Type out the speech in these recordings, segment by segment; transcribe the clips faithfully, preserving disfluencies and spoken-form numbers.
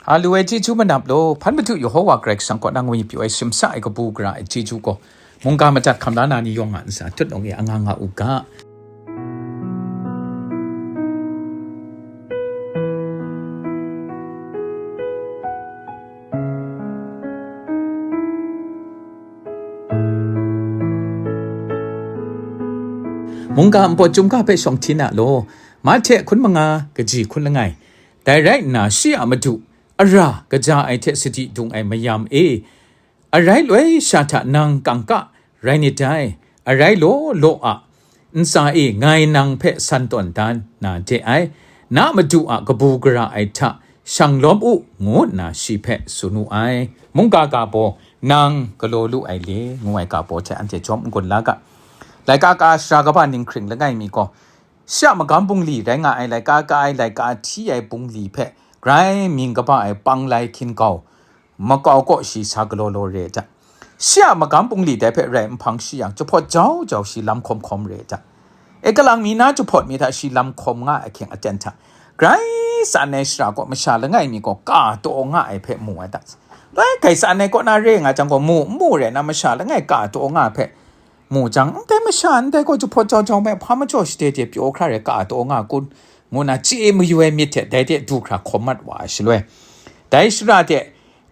A lu ai chyeju manap law, hpan madu Yehowa Karai Kasang kaw nang ngwi pyu ai simsa ai kabu gara ai chyeju gaw, mungga madat hkam la na ni yawng a ntsa tut nawng e anga nga u ga. Mungga npawt chyum ga hpe shawng hti na law, Mahte hkun manga, kaji hkun langai. Dai rai nna, shi a madu, ara kaja ai hte sadi dung ai mayam e, arai loi sha hta nang kangka rai nit dai, arai law law a ntsa e ngai nang hpe san tawn dan na de ai, na madu a kabu gara ai hta shang lawm u, ngu nna shi hpe tsun wu ai. Mungga ga baw, nang galaw lu ai le, ngu ai ga baw hte anhte jawm n-gun la ga. Laika ka sara kaba ninghkring langai mi gaw, shi a magam bungli rai nga ai, laika ka ai, laika hti ai bungli hpe grai mying kaba ai panglai hkin kau makau kaw shi sa galaw law re ai hta. Shi a magam bungli dai hpe rai nhpang shi yang, jahpawt jau jau shi lam hkawm hkawm re ai hta. E, kalang mi na jahpawt mi hta shi lam hkawm nga ai ahkying aten hta, grai tsan ai shara kaw masha langai mi gaw ka taw nga ai hpe mu ai hta. Loi grai tsan ai kaw na re nga jang gaw, mu n mu re na, masha langai ka taw nga ai hpe mu jang, ndai masha ndai gaw jahpawt jau jau me, hpa majaw shade de pyaw hkra re, ka taw nga kun, ngu na chye mayu ai myit hte dai de du hkra hkawm mat wa ai shaloi, dai shara de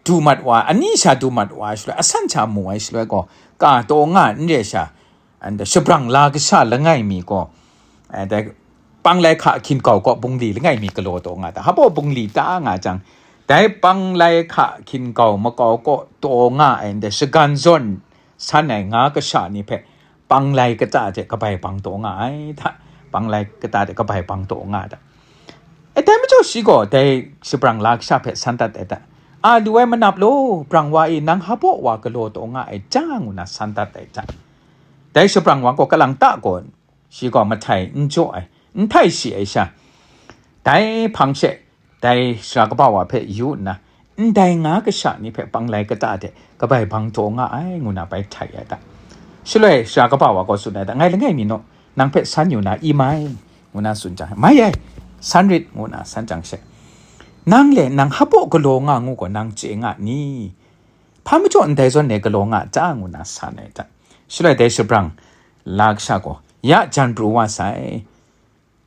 du mat wa, ani sha du mat wa ai shaloi, asan sha mu ai shaloi gaw, ka taw nga n re sha, and shabrang la kasha langai mi gaw, eh, dai panglai hka hkin kau kaw bungli langai mi galaw taw nga ta, hpa bungli ta nga jang, dai panglai hka hkin kau makau kaw taw nga ai, ndai shagan zawn san ai nga kasha ni hpe panglai kata hte kabai bang taw nga ai hta, panglai kata hte kabai bang taw nga ai hta. E, dai majaw shi gaw dai shabrang la kasha hpe san dat ai hta. A lu ai manap law, brang wa e, nang hpa wa galaw taw nga ai ja, ngu na san dat ai hta. Dai shabrang wa gaw kalang ta gaw, shi gaw mahtai n jaw ai, n htai shi ai sha, dai hpang she dai sara kaba wa hpe yu nna, ndai nga kasha ni hpe panglai kata de kabai bang taw nga ai, ngu na bai htai ai hta. Shaloi sara kaba wa gaw tsun ai hta, ngai langai mi naw, nang hpe san yu na i mai, ngu na tsun jang, mai ai, san rit, ngu na san jang she, nang le nang hpa galaw nga ngu gaw nang chye nga ni? Hpa majaw ndai zawn e galaw nga ta, ngu na san ai hta. Shaloi dai shabrang la kasha gaw, ya jan pru wa sai.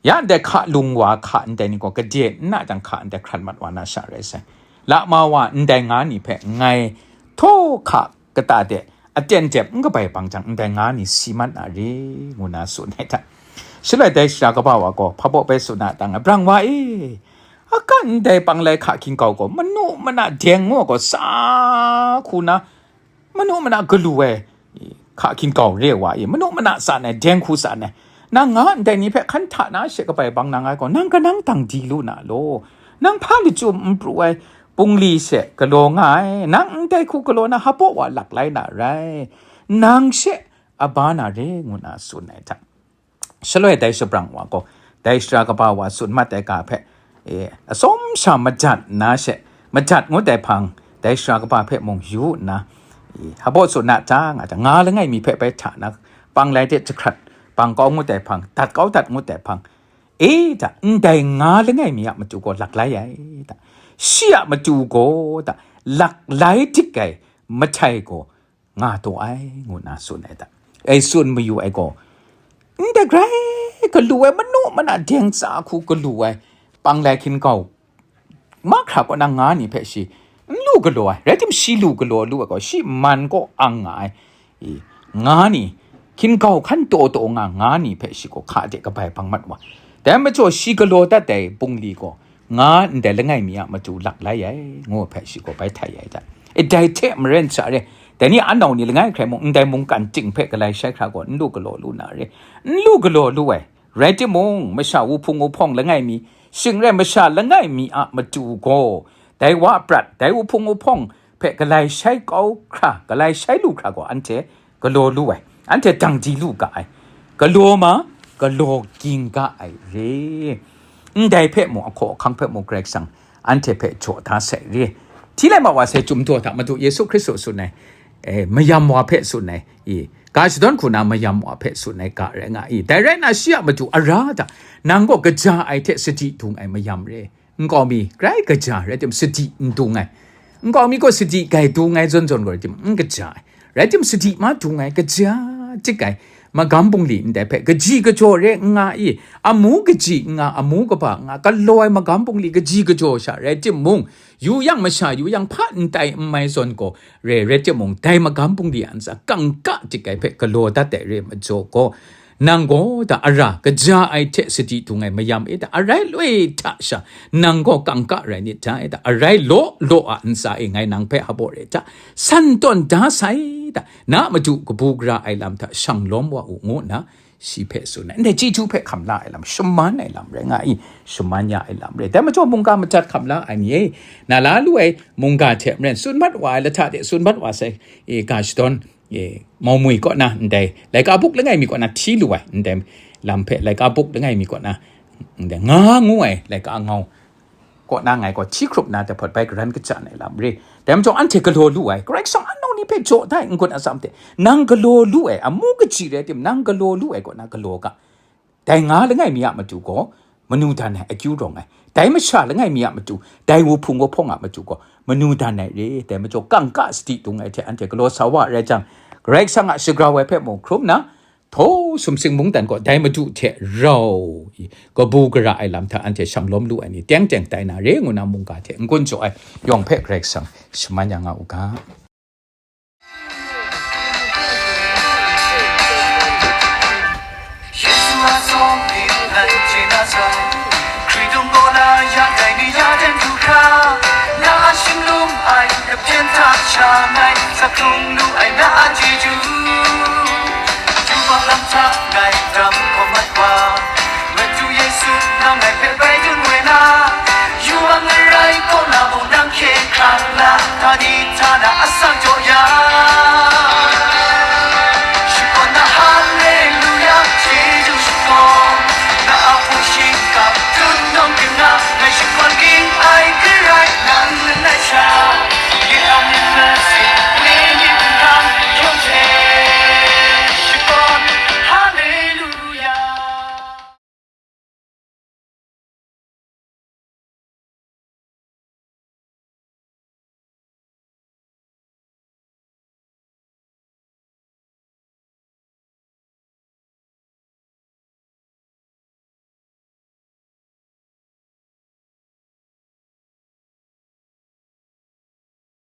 Ya ndai hka lung wa hka ndai ni gaw gade n na jang, hka ndai hkrat mat wa na sha rai sai. Lama wa ndai nga ni hpe ngai htaw hka kata de aten tep n kabai bang jang, ndai nga ni si mat na re, ngu na tsun ai hta. Shaloi dai sara kaba wa gaw hpa baw bai tsun a tang, brang wa e, a kan ndai panglai hka hkin kau gaw manu mana deng ngu gaw sa hku na, manu mana galu ai hka hkin kau re wa e, manu mana tsan ai, deng hku tsan ai, nang nga ndai ni hpe hkan hta na she kabai bang nang ai gaw, nang kanang dang di lu na law, nang hpa lachyum n pru ai bungli she galaw nga ai, nang ndai hku galaw na hpa wa lak lai na rai, nang she a ba na re, ngu na tsun ai hta. Shaloi dai shabrang wa gaw, dai sara kaba wa tsun mat ai ga hpe, e, atsawm sha majat nna she, majat ngut ai hpang, dai sara kaba hpe mung yu nna, e, hpa baw tsun na ta, nga ta, nga langai mi hpe bai hta na, panglai de jahkrat bang kau ngut ai hpang, dat kau dat ngut ai hpang, e, ta, ndai nga langai mi a matu gaw lak lai ai, ta, shi a matu gaw, ta, lak lai dik ai mahtai gaw nga taw ai, ngu na tsun ai hta. E, tsun mayu ai gaw, ndai grai galu ai, manu mana deng tsa hku galu ai, panglai hkin kau mahkra kaw na nga ni hpe shi n lu galaw ai, rai tim, shi lu galaw lu ai gaw, shi man kaw ang nga ai, i, nga ni, hkin kau hkan taw taw nga nga ni hpe shi gaw hka de kabai bang mat wa. Dai majaw shi galaw dat ai bungli gaw, nga ndai langai mi a matu lak lai ai, ngu hpe shi gaw bai htai ai hta. E, dai hte maren sha re, dai ni a nau ni langai hkrai mung, ndai mungkan ting hpe galai shai hkra gaw n lu galaw lu na re, n lu galaw lu ai. Rai timung, masha wuhpung wuhpawng langai mi, shing rai masha langai mi a matu gaw, dai wa a prat, dai wuhpung wuhpawng hpe galai shai kau hkra, galai shai lu hkra gaw, anhte galaw lu ai, anhte dang di lu ga ai, galaw ma, galaw ging ga ai re. Ndai hpe mung, ahkaw ahkang hpe mung, Karai Kasang anhte hpe jaw da sai re. Hti lai ma wa sai, Chyum daw hta Madu Yesu Hkristu tsun ai, eh, mayam wa hpe tsun ai, i, ga shadawn hku na mayam wa hpe tsun ai ga rai nga i. Dai rai nna, shi a matu ara hta, nang gaw kaja ai hte sadi dung ai mayam re. Nkau mi grai kaja rai tim, sadi n dung ai. Nkau mi gaw sadi gai dung ai zawn zawn gaw rai tim, n kaja ai. Rai tim, sadi ma dung ai, kaja tik ai. Magam bungli ndai hpe kaji kajaw re n nga i, amu kaji n nga, amu kaba n nga, galaw ai magam bungli kaji kajaw sha rai timung, yu yang masha, yu yang hpa n tai n mai zawn gaw, re rai timung, dai magam bungli a ntsa kangka tik ai hpe galaw dat ai re majaw gaw, nang gaw da ara kaja ai hte sadi dung ai mayam e da, arai loi hta sha, nang gaw kangka rai nit dai da, arai law law a ntsa e ngai nang hpe hpaw re hta, san tawn da sai da, na madu kabu gara ai lam hta shang lawm wa u, ngu nna shi hpe tsun ai. Ndai chyeju hpe hkam la ai lam, shaman ai lam rai nga i, shaman ya ai lam rai. Dai majaw mungga madat hkam la ai ni e, na la lu ai mungga hte maren tsun mat wa ai, lahta de tsun mat wa sai, e, ga shadawn, e, Maumwi kaw na ndai laika buk langai mi kaw na hti lu ai, ndai lam hpe laika buk langai mi kaw na ndai nga ngu ai laika ngau kaw na ngai gaw hti hkrup na dai hpawt bai garan kaja ai lam re. Dai majaw anhte galaw lu ai, Karai Kasang a nau ni hpe jaw da ai n-gun atsam hte, nang galaw lu ai, amu kaji rai tim, nang galaw lu ai kaw na galaw ga. Dai nga langai mi a matu gaw, manu dan ai akyu rawng ai. Dai masha langai mi a matu, dai wuhpung wuhpawng a matu gaw, manu dan ai re. Dai majaw kangka sadi dung ai hte anhte galaw sa wa rai jang, Karai Kasang a shagrau ai hpe mung hkrum nna, htaw sumsing mungdan gaw dai madu hte rau i, kabu gara ai lam hta anhte shang lawm lu ai ni teng teng tai na re ngu na mungga hte n-gun jaw ai yawng hpe Karai Kasang shaman ya nga u ga. Yesu a tsawm ni ngai chye na sai, Hkritung gaw na ya dai ni ya den du hkra, na a shinglung ai, na hpyen hta sha ngai, sa hkrung lu ai na a chyeju. Yubak lam hta ngai dam hkawm mat wa, Madu Yesu nang ngai hpe bai dun woi na, yubak ngarai kaw na mung